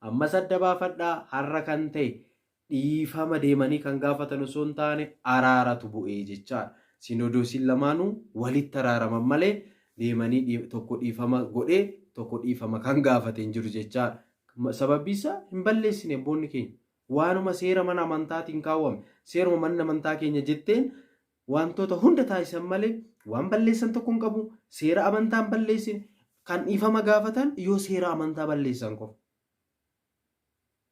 Ammas adda baafadhaa, har'a kan ta'e dhiifama deemanii kan gaafatan osoo hin taane araaratu bu'ee jechaadha. Sinodoosiin lamaanuu walitti araaraman malee deemanii tokko dhiifama godhee tokko dhiifama kan gaafate hin jiru jechaadha. Sababbi isaa hin balleessine abboonni keenya. Waanuma seera mana amantaatiin kaawwame, seeruma manni amantaa keenya jetteen wantoota hunda taasisan malee waan balleessan tokko hin qabu. Seera amantaa hin balleessine. Kan dhiifama gaafatan yoo seera amantaa balleessan qofa.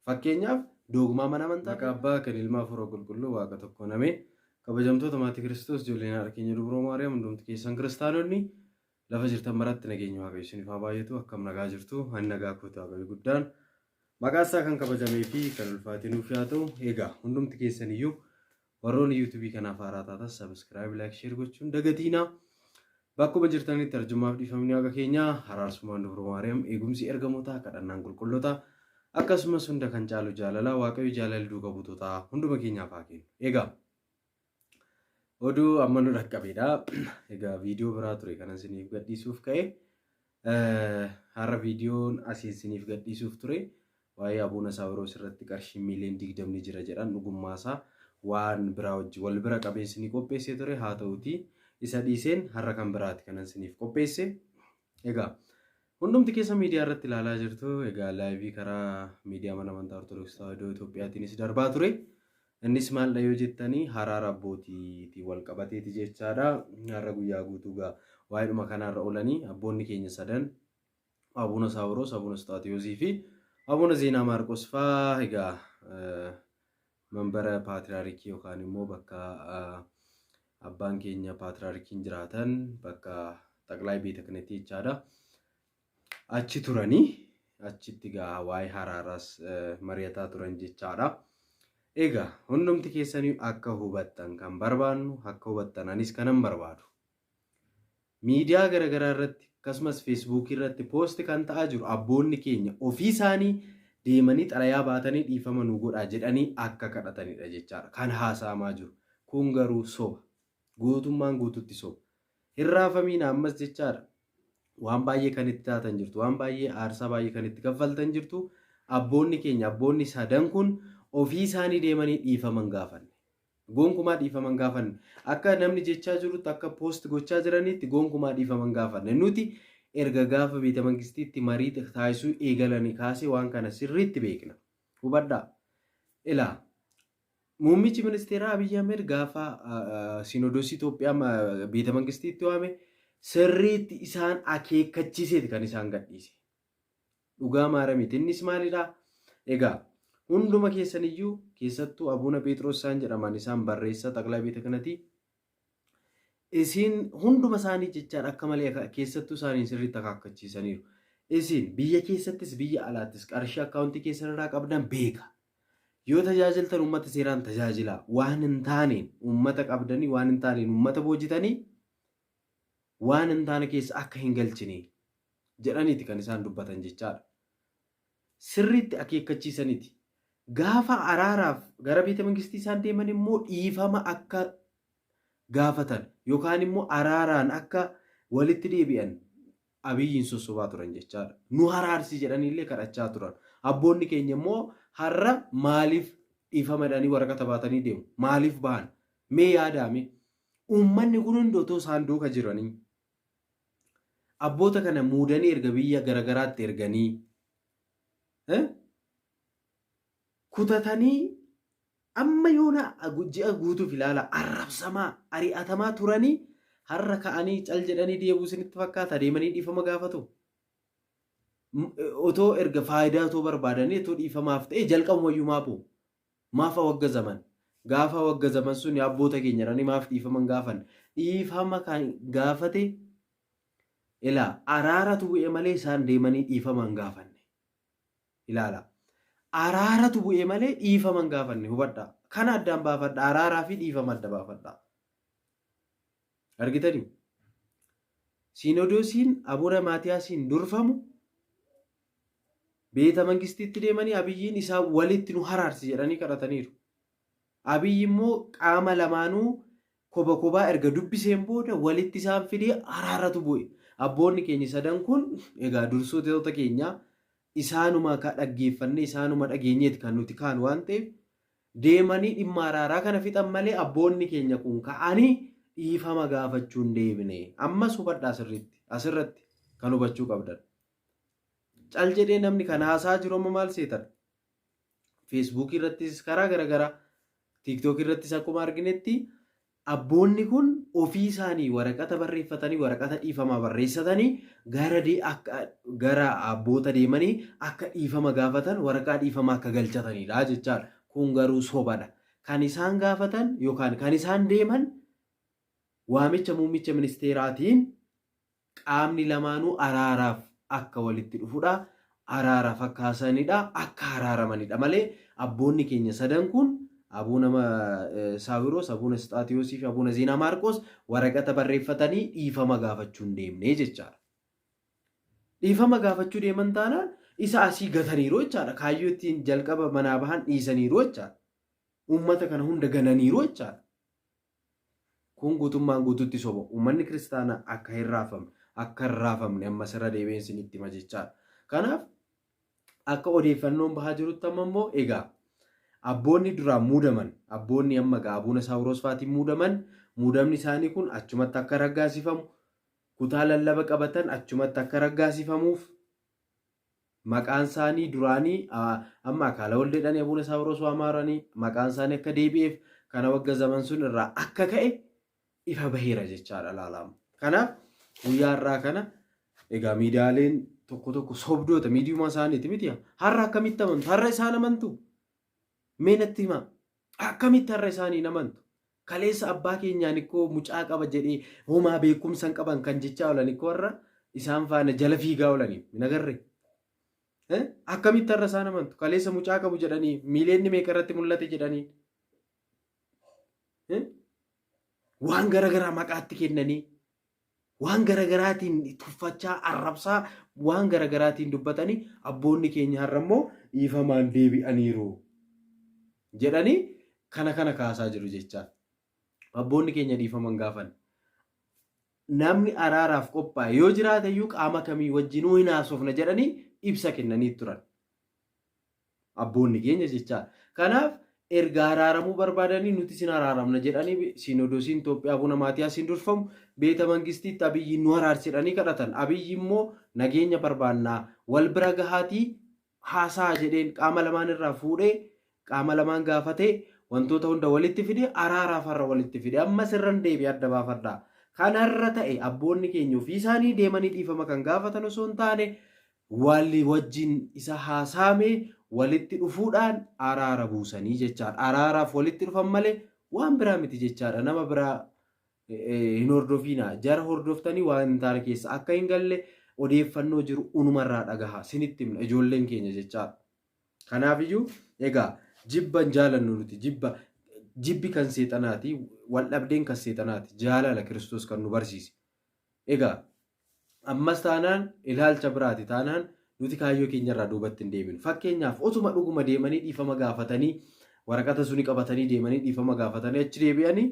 Fakkeenyaaf doogmaa mana amantaa. Maqaa Abbaa kan Ilmaa Hafuura Qulqulluu Waaqa tokkoon ameen. Kabajamtoota maatii Kiristoos, ijoolleen haadha keenya Dubroo Maariyaam, hundumti keessan kiristaanonni lafa jirtan maratti nageenya Waaqayyo isiniif haa baay'atu. Akkam nagaa jirtu? Ani nagaa kooti. Waaqayyo guddaan maqaa isaa kan kabajamee fi kan ulfaate nuuf haa ta'u. Egaa hundumti keessan iyyuu warroonni yuutuubii kanaaf haaraa taatan subscribe, like, share gochuun dagatiinaa. Bakkuma jirtanitti arjummaaf dhiifamni Waaqa keenyaa, haraarsummaan Dubroo Maariyaam, eegumsi ergamootaa, kadhannaan qulqullootaa, akkasumas hunda kan caalu jaalala Waaqayyo, jaalalli duuka buutotaa hunduma keenyaaf haa kennu. Egaa oduu amma nu dhaqqabedha. Egaa viidiyoo biraa ture kanan isiniif gadhiisuuf ka'e. Har'a viidiyoon asiin isiniif gadhiisuuf ture waa'ee Abuuna Saawiroos irratti qarshii miiliyoon 20 jira jedhan dhugummaasaa waan biraa wajjin wal bira qabeen isinii qopheessee ture. Haa ta'utii isa dhiiseen har'a kan biraati kanan isiniif qopheesse. Egaa hundumti keessa miidiyaa irratti ilaalaa jirtu. Egaa laayivii karaa miidiyaa mana amantaa Ortodoksii Tawaahidoo Itoophiyaatiinis darbaa ture. Innis maaldha yoo jettanii, haraara abbootiitiin wal qabateeti jechaadha. Har'a guyyaa guutuu gaa waa'eedhuma kanaarra oolanii abboonni keenya sadan, Abuna Saawiroos, Abuna Isxaatiyoosii fi Abuna Zeenaa Maarqos fa'aa, egaa manbara paatriyaarikii yookaan immoo bakka abbaan keenya paatriyaarikiin jiraatan, bakka xaqlaay beeta kanatii jechaadha. Achi turanii achitti gaa waa'ee haraaraas mari'ataa turan jechaadha. Egaa hundumti keessanii akka hubattan kan barbaannu, akka hubattan anis kanan barbaadu. Miidiyaa garaagaraa irratti akkasumas feesbuukii irratti poosti kan ta'aa jiru abboonni keenya ofii isaanii deemanii xalayaa baatanii dhiifama nu godhaa jedhanii akka kadhatanidha jechaadha kan haasa'amaa jiru. Kun garuu soba. Guutummaan guututti soba. Hin raafamiina ammas jechaadha. Waan baay'ee kan itti taatan jirtu, waan baay'ee aarsaa baay'ee kan itti kaffaltan jirtu. Abboonni keenya, abboonni sadan kun ofii isaanii deemanii dhiifama hin gaafanne. Gonkumaa dhiifama hin gaafanne. Akka namni jechaa jirutti, akka poost gochaa jiranitti gonkumaa dhiifama hin gaafanne. Nuti erga gaafa beeta mangistiitti marii taasisuu eegalanii kaasee waan kana sirriitti beekna. Hubadhaa. Ilaa, muummichi ministeeraa Abiyyi Ahmed gaafa Sinodoosii Itoophiyaa beeta mangistiitti waame sirriitti isaan akeekkachiiseeti kan isaan gadhiise. Dhugaa maaramiti. Innis maalidha? Egaa hunduma keessaniyyuu, keessattuu Abuuna Phexros isaan jedhaman, isaan barreessaa xaqlaa beeta kanatii. Isin hunduma isaanii jechaan akka malee keessattuu isaaniin sirriitti akaakkachiisaniiru. Isin biyya keessattis biyya alaattis qarshii akkaawuntii keessan irraa qabdan beeka. Yoo tajaajiltan uummata seeraan tajaajilaa. Waan hin taaneen uummata qabdanii, waan hin taaneen uummata boojitanii waan hin taane keessa akka hin galchine jedhaniiti kan isaan dubbatan jechaadha. Sirriitti akeekkachiisaniiti. Gaafa araaraaf gara beeta mangistii isaan deeman immoo dhiifama akka gaafatan yookaan immoo araaraan akka walitti deebi'an Abiyyiin sossobaa turan jechaadha. Nu haraarsi jedhanii illee kadhachaa turan. Abboonni keenya immoo har'a maaliif dhiifama jedhanii waraqata baatanii deemu? Maaliif bahan? Mee yaadaame. Uummanni kun hundi otoo isaan duuka jiranii, abboota kana muudanii erga biyya garagaraatti erganii kutatanii, amma yoona ji'a guutuuf ilaala arrabsamaa ari'atamaa turanii, har'a ka'anii cal jedhanii deebuu isinitti fakkaata? Deemanii dhiifama gaafatu? Otoo erga faayidaa otoo barbaadanii, otoo dhiifamaaf ta'e, jalqabumayyuu maa bu'u? Maaf awaggazaman? Gaafa awaggazaman sun abboota keenya jedhanii maaf dhiifama hin gaafanne? Dhiifama kan gaafate, ilaa, araaratu bu'e malee isaan deemanii dhiifama hin gaafanne. Ilaala. Araaratu bu'e malee dhiifama hin gaafanne, hubadhaa. Kana addaan baafadha. Araaraa fi dhiifama adda baafadha. Argitanii? Siinodoosiin Abuna Maatiyaasiin durfamu beeta mangistiitti deemanii Abiyyiin isaa walitti nu haraarsi jedhanii kadhataniiru. Abiyyi immoo qaama lamaanuu koba kobaa erga dubbiseen booda walitti isaan fidee araaratu bu'e. Abboonni keenya sadan kun egaa dursoota keenyaa. Isaanuma ka dhaggeeffannee isaanuma dhageenyeeti kan nuti kaanu waan ta'eef deemanii dhimma araaraa kana fixan malee abboonni keenya kun ka'anii dhiifama gaafachuu hin deemne. Ammas hubadhaa sirriitti asirratti kan hubachuu qabdan. Cal jedhee namni kan haasaa jiru amma maal seetan? Feesbuukii irrattis karaa garaagaraa Tiiktookii irrattis akkuma arginetti abboonni kun ofii isaanii waraqata barreeffatanii waraqata dhiifamaa barreessatanii gara akka gara abboota deemanii akka dhiifama gaafatan waraqaa dhiifamaa akka galchatanidha jechaadha. Kun garuu sobadha. Kan isaan gaafatan yookaan kan isaan deeman waamicha muummicha ministeeraatiin qaamni lamaanuu araaraaf akka walitti dhufudha. Araaraaf akka haasa'anidha. Akka araaramanidha malee abboonni keenya sadan kun Abuuna Saawiroos, Abuuna Isxaatiyoosii fi Abuuna Zeenaa Maarqoos waraqata barreeffatanii dhiifama gaafachuu hin deemne jechaadha. Dhiifama gaafachuu deeman taanaan isa asii gataniiru jechaadha. Kaayyoo ittiin jalqaba manaa bahan dhiisaniiru jechaadha. Uummata kana hunda gananiiru jechaadha. Kun guutummaan guututti soba. Uummanni kiristaanaa akka hin raafamne, akka hin raafamne ammas irra deebi'een isinitti hima jechaadha. Kanaaf akka odeeffannoon bahaa jirutti amma immoo egaa abboonni duraan muudaman, abboonni amma egaa Abuuna Saawuroos faatiin muudaman, muudamni isaanii kun achumatti akka raggaasifamu, kutaa lallaba qabatan achumatti akka raggaasifamuuf Maqaan isaanii duraanii amma Akaala Walde jedhanii Abuuna Saawuroos waamaaranii maqaan isaanii akka deebi'eef kana wagga zaman sun irraa akka ka'e ifa baheera jechaadha laalaama. Kanaaf guyyaa har'aa kana egaa miidiyaaleen tokko tokko sobdoota miidiyuma isaaniiti miti har'a akkamitti amantu har'a isaan amantu mee natti himaa akkamitti har'a isaanii hin amantu kaleessa abbaa keenyaan ikkoo mucaa qaba jedhee homaa beekumsa hin qaban kan jechaa oolan ikkoo har'a isaan faana jala fiigaa oolanii hin agarre. Akkamitti har'a isaan amantu? Kaleessa mucaa qabu jedhanii miileenni meeqa irratti mul'ate jedhanii waan garaagaraa maqaatti kennanii waan garagaraatiin tuffachaa arrabsaa waan garagaraatiin dubbatanii abboonni keenya har'a immoo dhiifamaan deebi'aniiru jedhanii kana kana kaasaa jiru jechaa. Abboonni keenya dhiifaman gaafan. Namni araaraaf qophaa'e yoo jiraate iyyuu qaama kamii wajjinuu hin haasofna jedhanii ibsa kennanii turan. Abboonni keenya jechaa. Kanaaf erga araaramuu barbaadanii nuti isin araaramna jedhanii Siinodoosiin Itoophiyaa Abuna Maatiyaasiin durfamu beeta mangistiitti Abiyyiin nu araarsi jedhanii kadhatan. Abiyyi immoo nageenya barbaannaa wal bira gahaatii haasaa jedheen qaama lamaan irraa fuudhee qaama lamaan gaafatee wantoota hunda walitti fide araaraaf har'a walitti fide. Ammas irran deebi'ee adda baafadhaa. Kanarra ta'e abboonni keenya ofii isaanii deemanii dhiifama kan gaafatan osoo hin taane Wali wajjin isa haasaame walitti dhufuudhaan araara buusanii jechaadha. Araaraaf walitti dhufan malee waan biraa miti jechaadha. Nama biraa hin hordofiina. Jara hordoftanii waan hin taane keessa akka hin galle odeeffannoo jiru unumarraa dhagaha. Sinitti himna ijoolleen keenya jechaadha. Kanaafiyyuu egaa jibba hin jaalannu nuti jibba jibbi kan seexanaati wal dhabdeen kan seexanaati jaalala Kiristoos kan nu barsiise. Egaa ammas taanaan ilaalcha biraati taanaan nuti kaayyoo keenyarraa duubatti hin deebinu. Fakkeenyaaf otuma dhuguma deemanii dhiifama gaafatanii waraqata suni qabatanii deemanii dhiifama gaafatanii achi deebi'anii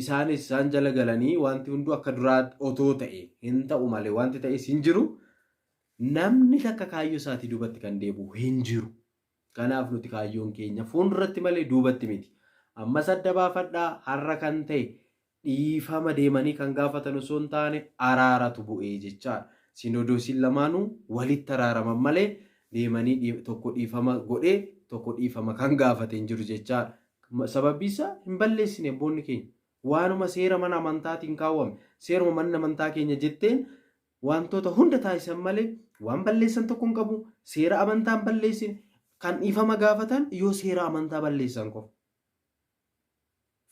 isaanis isaan jala galanii wanti hunduu akka duraa otoo ta'e hin ta'u malee wanti ta'es hin jiru. Namni takka kaayyoo isaatii duubatti kan deebi'u hin jiru. Kanaaf nuti kaayyoon keenya fuulduratti malee duubatti miti. Ammas adda baafadhaa har'a kan ta'e dhiifama deemanii kan gaafatan osoo hin taane araaratu bu'ee jechaadha. Sinodoosiin lamaanuu walitti araaraman malee deemanii tokko dhiifama godhee tokko dhiifama kan gaafate hin jiru jechaadha. Sababbi isaa hin balleessine abboonni keenya. Waanuma seera mana amantaatiin kaawwame seeruma manni amantaa keenya jetteen wantoota hunda taasisan malee waan balleessan tokko hin qabu. Seera amantaa hin balleessine kan dhiifama gaafatan yoo seera amantaa balleessan qofa.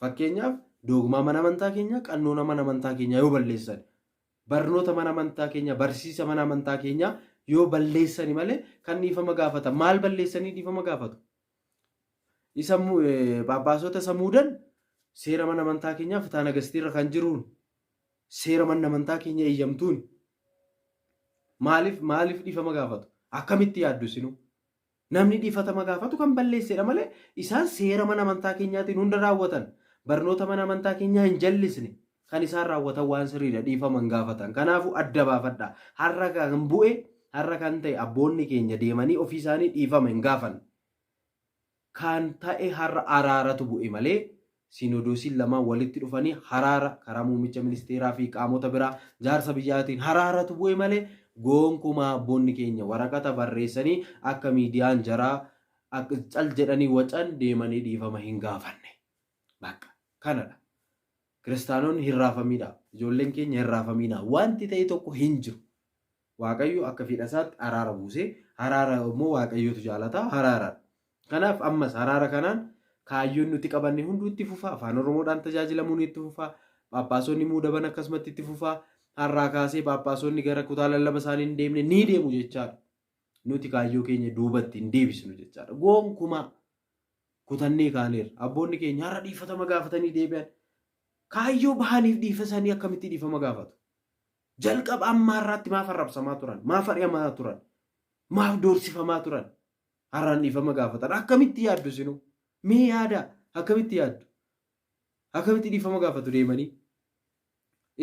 Fakkeenyaaf doogmaa mana amantaa keenyaa, qannoona mana amantaa keenyaa yoo balleessan, barnoota mana amantaa keenyaa, barsiisa mana amantaa keenyaa yoo balleessani malee kan dhiifama gaafatan maal balleessanii dhiifama gaafatu? Isa phaaphaasota isa muudan seera mana amantaa keenyaa fitaa nagastiirra kan jiruun seera mana amantaa keenya eeyyamtuun maaliif maaliif dhiifama gaafatu? Akkamitti yaaddu isinuu? Namni dhiifatama gaafatu kan balleessedha malee isaan seera mana amantaa keenyaatiin hunda raawwatan. Barnoota mana amantaa keenyaa hin jallisne. Kan isaan raawwatan waan sirriidha dhiifama hin gaafatan. Kanaafuu adda baafadha. Har'a kan bu'e Har'a kan ta'e abboonni keenya deemanii ofii isaanii dhiifama hin gaafanne. Kan ta'e har'a araaratu bu'e malee Siinodoosiin lamaan walitti dhufanii haraara karaa muummicha ministeeraa fi qaamota biraa jaarsa biyyaatiin haraaratu bu'e malee gonkumaa abboonni keenya waraqata barreessanii akka miidiyaan jaraa akka cal jedhanii wacan deemanii dhiifama hin gaafanne. Bakka kanadha. Kiristaanonni hin raafamiidha. Ijoolleen keenya hin raafamiidha. Wanti ta'e tokko hin jiru. Waaqayyo akka fedha isaatti araara buusee araara immoo Waaqayyotu jaalata araaraadha. Kanaaf ammas araara kanaan kaayyoon nuti qabanne hunduu itti fufa. Afaan Oromoodhaan tajaajilamuun itti fufa. Phaaphaasonni muudaman akkasumatti itti fufa. Har'aa kaasee phaaphaasonni gara kutaa lallaba isaanii hin deemne ni deemu jechaadha. Nuti kaayyoo keenya duubatti hin deebisnu jechaadha. Gonkumaa kutannee kaaneerra. Abboonni keenya har'a dhiifatama gaafatanii deebi'an. Kaayyoo bahaniif dhiifasanii akkamitti dhiifama gaafatu? Jalqaba amma har'aatti maaf arrabsamaa turan? Maaf ari'amaa turan? Maaf doorsifamaa turan? Har'aan dhiifama gaafatan. Akkamitti yaaddu isinuu? Mee yaada akkamitti yaaddu? Akkamitti dhiifama gaafatu deemanii?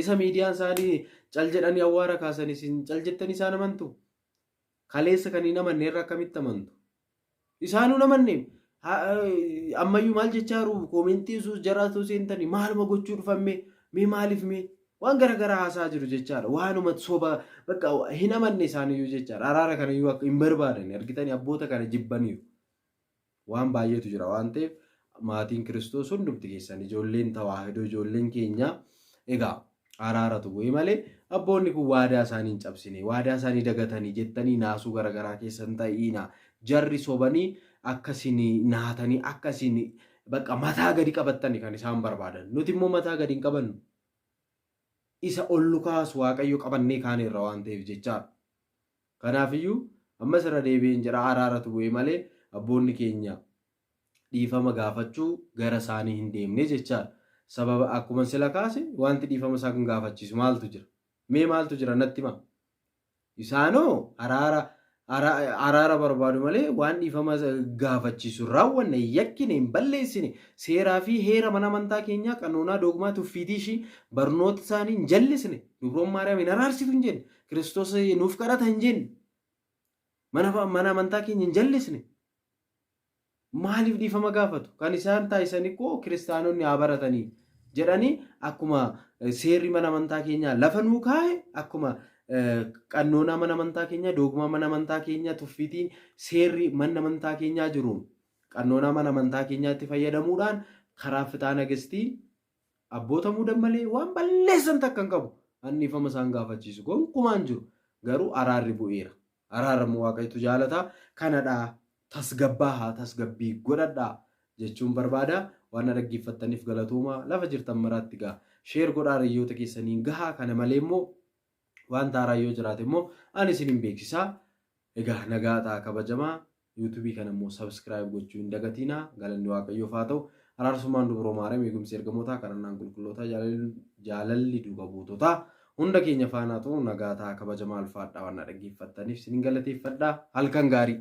Isa miidiyaan isaanii cal jedhanii awwaara kaasan isin cal jettanii isaan amantu? Kaleessa kan hin amanne irra akkamitti amantu? Isaanuu hin amanne. Ammayyuu maal jechaa jiru koomentii usus jaraatu seentanii maaluma gochuu dhufan mee mee maaliif mee waan garaagaraa haasaa jiru jechaadha. Waanuma soba bakka hin amanne isaaniyyuu jechaadha. Araara kanayyuu akka hin barbaadan argitanii abboota kana jibbaniiru. Waan baay'eetu jira waan ta'eef maatiin Kiristoos hundumti keessan ijoolleen tawaahidoo ijoolleen keenya egaa araaratu bu'ee malee abboonni kun waadaa isaanii hin cabsine waadaa isaanii dagatanii jettanii naasuu garaagaraa keessan ta'iina jarri sobanii akkasiin naatanii akkasiin bakka mataa gadi qabattani kan isaan barbaadan nuti immoo mataa gadi hin qabannu isa ol nu kaasu waaqayyo qabannee kaaneerra waan ta'eef jechaadha. Kanaafiyyuu ammas irra deebi'een jedha araaratu bu'e malee abboonni keenya dhiifama gaafachuu gara isaanii hin deemne jechaadha. Sababa akkuma sila kaase wanti dhiifama isaan gaafachiisu maaltu jira? Mee maaltu jira natti himaa? Isaanoo araara araara barbaadu malee waan dhiifama gaafachiisu hin raawwanne, hin yakkine, hin balleessine, seeraa fi heera mana amantaa keenyaa qanoonaa doogmaa tuffiitii ishii barnoota isaanii hin jallisne, dubroon Maariyaam hin araarsitu hin jenne, Kiristoos nuuf kadhata hin jenne, mana amantaa keenya hin jallisne. Maaliif dhiifama gaafatu? Kan isaan taasisan ikkoo kiristaanonni haa baratanii jedhanii akkuma seerri mana amantaa keenyaa lafa nuu kaa'e akkuma qannoonaa mana amantaa keenyaa doogmaa mana amantaa keenyaa tuffiitiin seerri mana amantaa keenyaa jiruun qannoonaa mana amantaa keenyaatti fayyadamuudhaan karaa fitaa nagistii abboota muudan malee waan balleessan takka hin qabu. An dhiifama isaan gaafachiisu gonkumaa hin jiru. Garuu araarri bu'eera. Araaramu Waaqayyotu jaalata. Kanadha tasgabbaahaa tasgabbii godhadhaa jechuun barbaada. Waan na dhaggeeffattaniif galatoomaa. Lafa jirtan maraatti gaa share godhaa hiriyoota keessaniin gahaa. Kana malee immoo wanta haaraa yoo jiraate immoo ani isin hin beeksisaa. Egaa nagaa ta'a kabajamaa. YouTube kana immoo subscribe gochuu hin dagatiinaa. Galanni Waaqayyoof haa ta'u. Araarsummaan Dubroo Maariyaam eegumsi ergamootaa kadhannaan qulqullootaa jaalalli duuka buutotaa hunda keenya faana haa ta'u. Nagaa ta'a kabajamaa ulfaadhaa waan na dhaggeeffattaniif isin galateeffadha. Halkan gaarii.